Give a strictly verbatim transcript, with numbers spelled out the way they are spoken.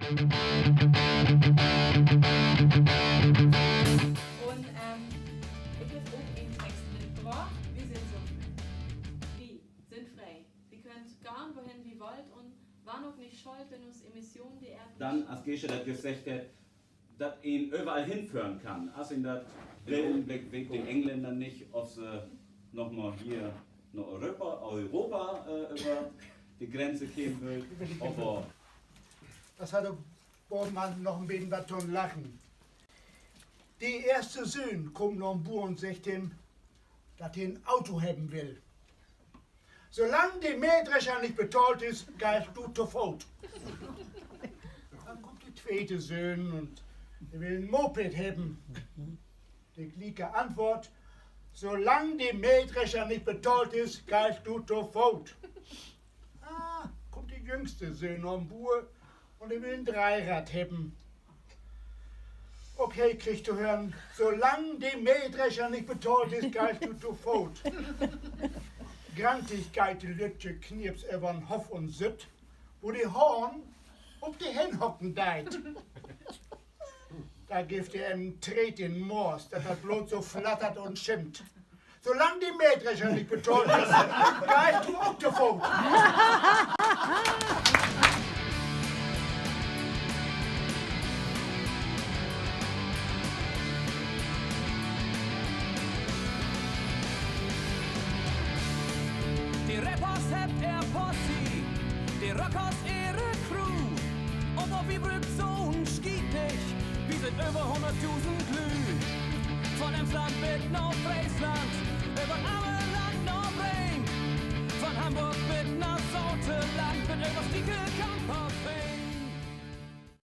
Un, ähm, ik heff ok en Text mitbrocht. Wi sünd so, wi sünd free. Wi köönt gahn, wohen wi wüllt, un warrn ok nich schuld, wenn us Emissionen de Eer... Denn, as Gesche dat jüst seggt hett, dat een överall hinföhren kann. As een dat will, ik weet, de Engländer nich, of se noch mal hier na Europa, Europa, äh, över de Grenze kemen wüllt, aver dat hett ok Bormann noch en beten wat to'n Lachen. De eerste Söhn kummt na'n Buur un seggt em, dat he en Auto hebben will. Solang de Mähdrescher nich betahlt is, geihst du to Foot. Denn kummt de tweete Söhn un de will en Moped hebben. De glieke Antwoort: Solang de Mähdrescher nich betahlt is, geihst du to Foot. Ah, kummt de jüngste Söhn na'n Buur un de will en Dreirad hebben. Ok he kriggt to hören: Solang de Mähdrescher nich betahlt is, geihst du to Foot. Grantig geiht de lüttje Knirps över'n Hoff un sütt, wo de Hahn op de Henn hocken deit. Dor gifft he em en Treet in'n Moors, dat dat Bloot so flattert un schimmt. Solang de Mähdrescher nich betahlt is, geihst du ok to Foot. De Rappers hebbt ehr Posse, de Rockers ehre Crew. Aver wi bruukt so'n Schiet nich, wi sünd över hunnertdusend Lüüd. Von Emsland bit na Freesland, över Ammerland na Bremen, von Hamborg bit na Saterland, bit över Stiekekamp